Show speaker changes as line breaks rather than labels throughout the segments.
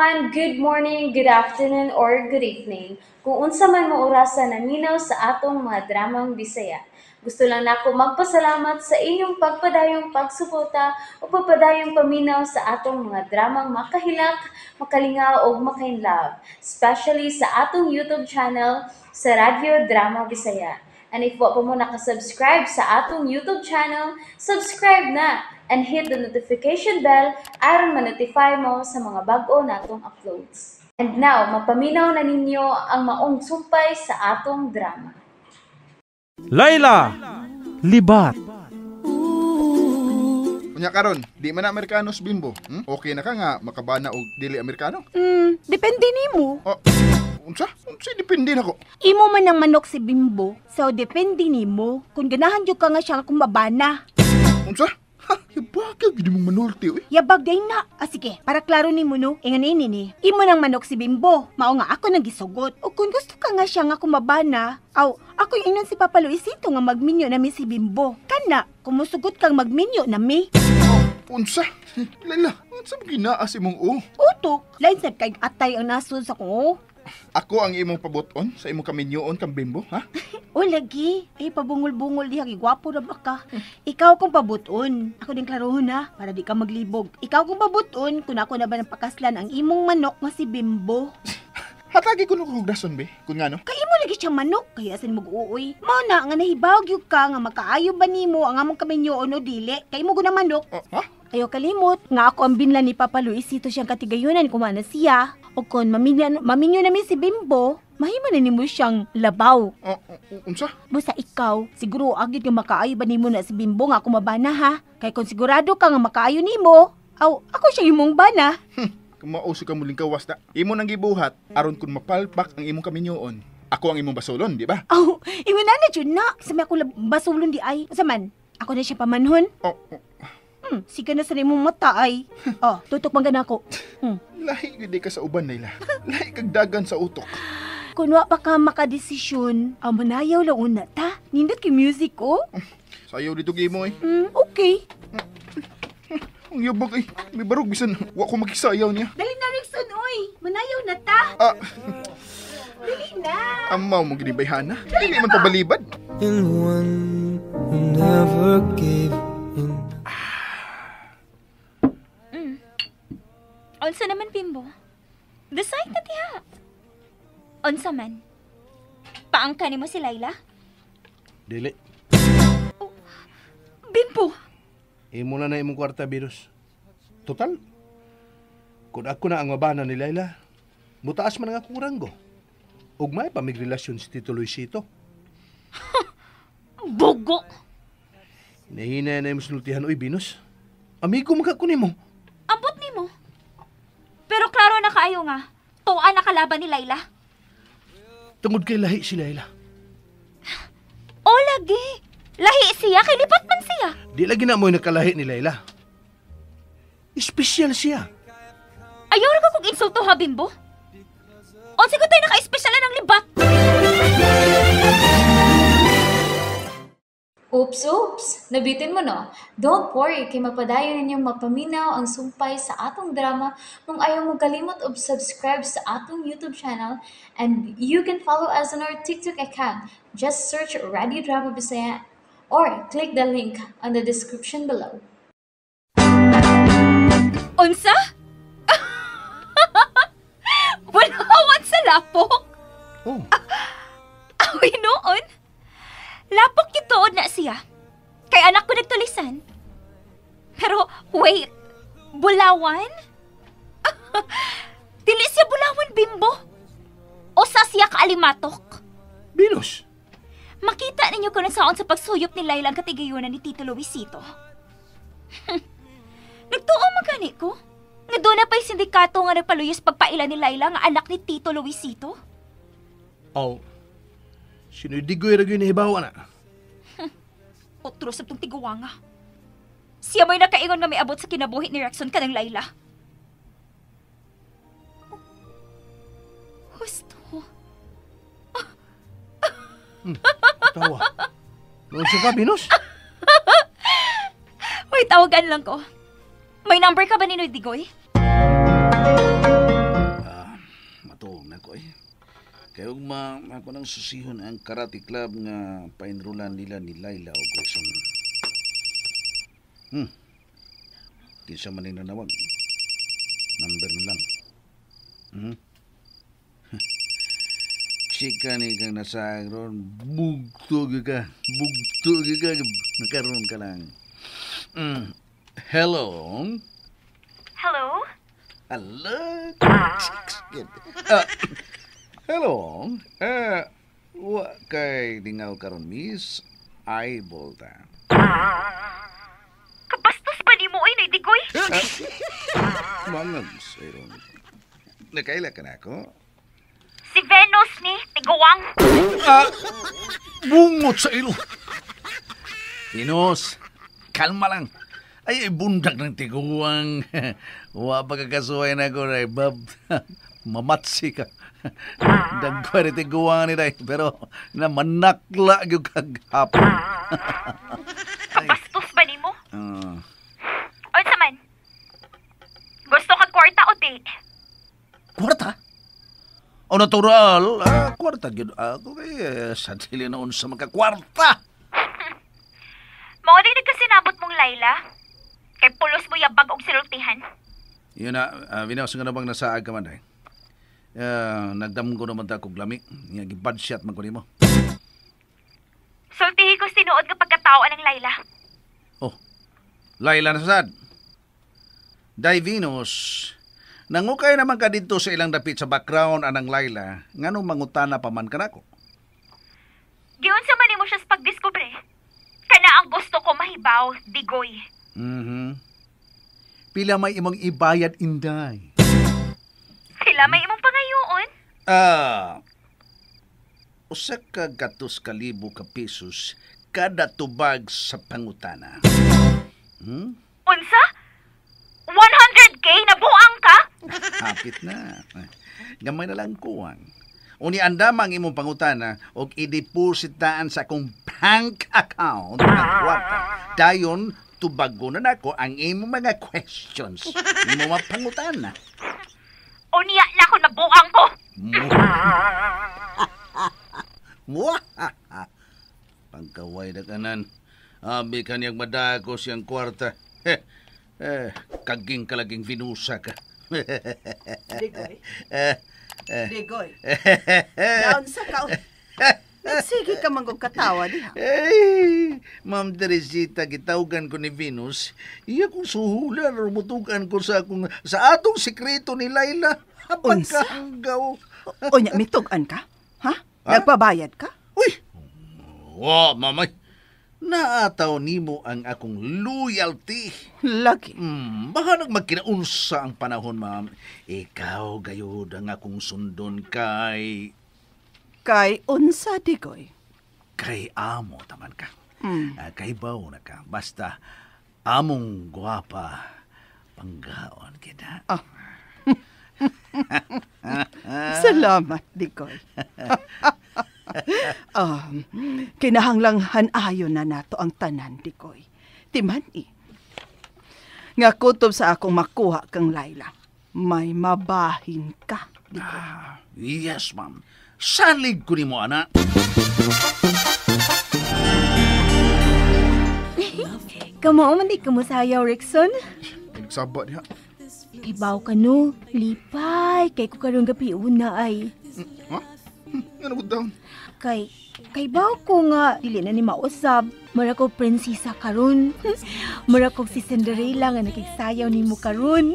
Everyone! Good morning, good afternoon, or good evening. Kung unsa man mo orasa naminaw sa atong mga dramang Bisaya. Gusto lang nako magpasalamat sa inyong pagpadayong pagsuporta o pagpadayong paminaw sa atong mga dramang makahilak, makalingaw ug makainlove, especially sa atong YouTube channel sa Radyo Drama Bisaya. And if wa pa mo nakasubscribe sa atong YouTube channel, subscribe na and hit the notification bell aron ma-notify mo sa mga bag-o natong uploads. And now, mapaminaw na ninyo ang maong sumpay sa atong drama.
Laila, Libat.
Unya karon, di man na Amerikano si Bimbo. Okay na ka nga makabana og dili Amerikano?
Depende nimo.
Oh, unsa? Unsa depende nako?
Imo man ang manok si Bimbo, so depende nimo kung ganahan jud ka nga siya kung mabana.
Unsa? Ha, yabag gid mong manulti oy.
Yabag day na. Ah, sige, para klaro nimo no, ingan ini ni. Imo nang manok si Bimbo, mao nga ako nang gisugot. O kung gusto ka nga siya nga kumabana, aw, ako ingnon si Papa Luisito nga magminyo na mi si Bimbo. Kana, kumusugot kang magminyo na mi.
Unsa? Laila, unsa man ginaa si imong o?
Utok, lain sad kay atay ang nasod sa kong o.
Ako ang imong pabuton sa imong kaminyoon kang Bimbo, ha?
O lagi, ay pabungol-bungol diha kay gwapo ra ba ka? Ikaw kong pabuton. Ako din klarohon ha, para di ka maglibog. Ikaw kong pabuton kung ako na ba ng pakaslan ang imong manok nga si Bimbo.
Hatagi ko nung rason be, kung ngano.
Kay imo lagi siyang manok, kaya asan mag-uuoy. Mao na nga nahibaw gyud ka nga makaayo ba nimo ang among kaminyoon o dili, kay imo guna manok.
Oh, ha?
Ayaw kalimot nga ako ang binlan ni Papa Luisito siyang katigayunan kumana siya. O kung maminyo na mi si Bimbo, mahimo na nimo siyang labaw.
Oh, unsa?
Basta ikaw, siguro agad nga makaayo ba nimo na si Bimbo nga ako mabana ha? Kay kung sigurado ka nga makaayo nimo, aw, ako siya imong bana.
Kumauso ka muling kawas na. Imo nang gibuhat aron kun mapalpak ang imong kaminyoon. Ako ang imong basolon, di ba?
Aw, ingon na na jud na. Sa may ako basulon di ay. Sa man, ako na siya pamanhon.
Oh.
Siga na sa imong mata ay. Oh, tutok man gana ko.
Lahi gyud ka sa uban, Layla. Lahi kag dagan sa utok.
Kung wa pa ka makadesisyon, aw manayaw lang una ta. Nindot kay music oh.
Sayaw dito gimo eh.
Okay.
Ang yabag ay, may barog bisan wa ko makisayaw niya.
Dali na Rickson, oy. Manayaw na ta.
Ah,
Dali na.
Amaw mo gini bayhana. Dili man pabalibad.
And one who never gave in.
Unsa naman, Bimbo? Decide na diha. Unsa man? Paangka nimo si Laila?
Dili.
Bimbo!
Imo na na imong kwarta, Venus. Total. Kung ako na ang mabana ni Laila, mutaas man ang akong ranggo. Ug may pamigrelasyon si Tito Luisito.
Bugo!
Hinahina na imong sinultihan, oy, Venus. Amigo man ka ko nimo.
Ambot nimo. Pero klaro na kaayo nga, tuwa na kalaban ni Laila.
Tungod kay lahi si Laila.
O lagi! Lahi siya, kay lipat man siya.
Di lagi na mo'y nakalahi ni Laila. Espesyal siya.
Ayaw ra ka kong insulto ha, Bimbo. Unsa ko tayo naka-espesyal ng libat?
Oops, oops! Nabitin mo no? Don't worry, kay mapadayon ninyong mapaminaw ang sumpay sa atong drama kung ayaw mo kalimot og subscribe sa atong YouTube channel, and you can follow us on our TikTok account. Just search Radio Drama Bisaya or click the link on the description below.
Unsa? Walawan sa lapok?
Oh,
Awi noon. Lapok yung tuod na siya. Kay anak ko nagtulisan. Pero wait, Bulawan? Dili siya Bulawan, Bimbo. O sa siya kaalimatok.
Venus.
Makita ninyo kung saon sa pagsuyop ni Laila ang katigayunan ni Tito Luisito. Nagtuo man gani ko. Nga doon na pa'y sindikato nga nagpaluyos pagpaila ni Laila nga anak ni Tito Luisito.
Oh, sinudigoy ra gyud ni hibawa na.
Otro sa tong tiguwanga. Siya mo'y nakaingon nga may abot sa kinabuhi ni Rexon kanang Laila. Husto.
Tawa. Noon ka, Venus?
Wait, tawagan lang ko. May number ka ba ni Noy Digoy?
nako eh. Kay ugma ako nang susihon ang karate club nga paenrolan nila ni Laila og Wilson. Kinsa man ning nanawag. Number na lang. Chika ni kang nasa ron, bugto ka. Bugto ka. Nakaroon ka lang. Hello?
Hello?
Hello? Hello? Wa kay dingaw karon, Miss Eyeball ta.
Kabastos ba ni mo ay naidigoy?
Mangag sayron. Nakaila ka na ako?
Si Venus ni Tiguang.
Bungot sa ilo. Venus, kalma lang. Ay, bundak ng tiguang. Wa pa kakasuhay na ko, ray, Bob. Mamatsi ka. Dagkwari tiguang ni Ray. Pero na manakla gyud kag hapon.
Kabastos ba nimo? Unsa man? Gusto kag kwarta o di?
Kwarta? O natural, kwarta gyud ako kay sa dili na unsa magkakwarta.
Mao din nagkasinabot mong Laila. Kay pulos mo yabag og sinultihan.
Yun na, Venus, nga na bang nasaag ka man day? Nagdamgo naman ta kog lami. Nga gibad shot man ko nimo.
Sultihi ko tinuod nga pagkatao ng Laila.
Oh, Laila na sad. Day Venus, nangukay naman ka dito sa ilang dapit sa background anang Laila, nganong mangutana pa man kanako?
Giunsa man nimo siya sa pagdiskubre. Kana ang gusto ko mahibaw, digoy.
Mhm. Pila may imong ibayad, inday?
Pila may imong pangayoon?
Usa ka gatos kalibo ka pesos kada tubag sa pangutana.
Unsa? 100K na buang ka?
Hapit na. Gamay na lang kuwang. Uni andama ang imong pangutana og i-depositaan sa akong bank account ang kwarta. Dayon tubago na nako ang imong mga questions. Imong mga pangutana.
Unya na kung mabuang ko.
Pangkaway na kanan. Abi ka niyang madako siyang kwarta. Kaging kalaging Venusa ka.
Digoy. Digoy. Down sa ka. Nagsige ka manggong katawa diha.
Eh, Ma'am Teresita, gitawgan ko ni Venus. Iya kong suhulan, rumutugan ko sa akong, sa atong sikreto ni Laila.
Unsa?
Pagkahanggaw.
Unya, mitugan ka? Ha? Nagpabayad ka?
Uy! Wa, mamay. Naataw nimo ang akong loyalty.
Lagi.
Baka nagmagkinaunsa ang panahon, ma'am. Ikaw gayud ang akong sundon kay...
Kay unsa, Digoy?
Kay amo taman ka. Kay baw na ka. Basta among gwapa panggaon kita.
Ah. Salamat, Digoy. Kinahanglang hanayon na nato ang tanan, Digoy. Timan eh. Nga kutob sa akong makuha kang Laila, may mabahin ka, Digoy.
Yes, ma'am. Salig ko ni mo, anak.
Kamao man di kamusayaw, Rickson.
Nagsaba diha.
Ibaw ka no, lipay, kay ko karong gabi una ay.
Ha? Nga na down.
Kay baw ko nga, dili na ni mausab. Mura ko prinsesa karon. Mura ko si Cinderella nga nakigsayaw ni mo karon.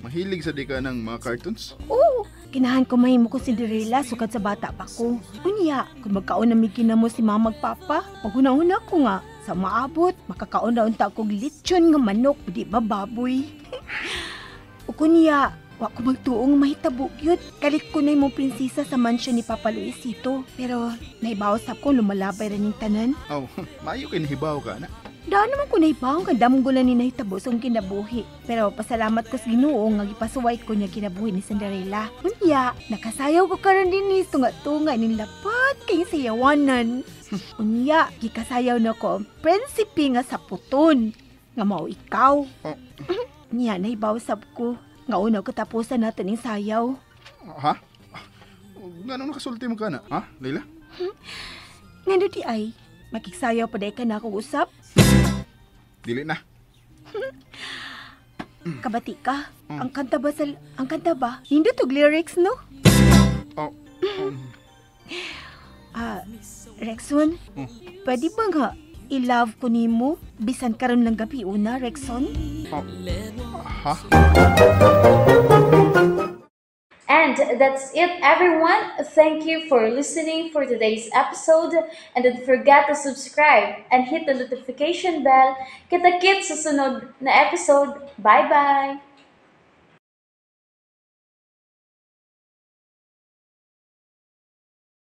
Mahilig sa di ka ng mga cartoons?
Oo, kinahan ko mahimo ko Cinderella sukad sa bata pa ko. Unya, kung magkaon na may kinamo si mama magpapa, paghuna-huna ko nga, sa maabot, makakaon na unta kog lechon nga manok, di ba baboy? O kunya, wa ko magtuong mahitabo gyud. Kalit ko na imong prinsesa sa mansyon ni Papa Luisito. Pero naibaw sab ko lumalabay ra ning tanan.
Aw, maayo kay nahibaw ka na.
Daan naman ko nahibaw kay damong gulan ni nahitabo sa akong kinabuhi. Pero pasalamat ko sa Ginoo nga gipasuway ko niya kinabuhi ni Cinderella. Unya, nakasayaw ko karon dinhi tunga-tunga ning lapat kay sayawanan. Unya, gikasayaw na ko ang prinsipe nga sa puton nga mao ikaw.
Oh.
Unya, nahibaw sab ko nga una katapusan nato ning sayaw.
Ha? Ngano nakasulti mo ka na? Ha, Layla?
Ngano di ay, makigsayaw pa day ka na akong usap?
Dili na.
Kabati ka. Ang kanta ba sa ang kanta ba? Nindot og lyrics, no?
Oh,
Ah, Rexon, pwede ba nga i-love ko nimo bisan karon lang gabi una, Rexon?
Ha?
And that's it, everyone. Thank you for listening for today's episode. And don't forget to subscribe and hit the notification bell. Kita-kits sa sunod na episode. Bye-bye!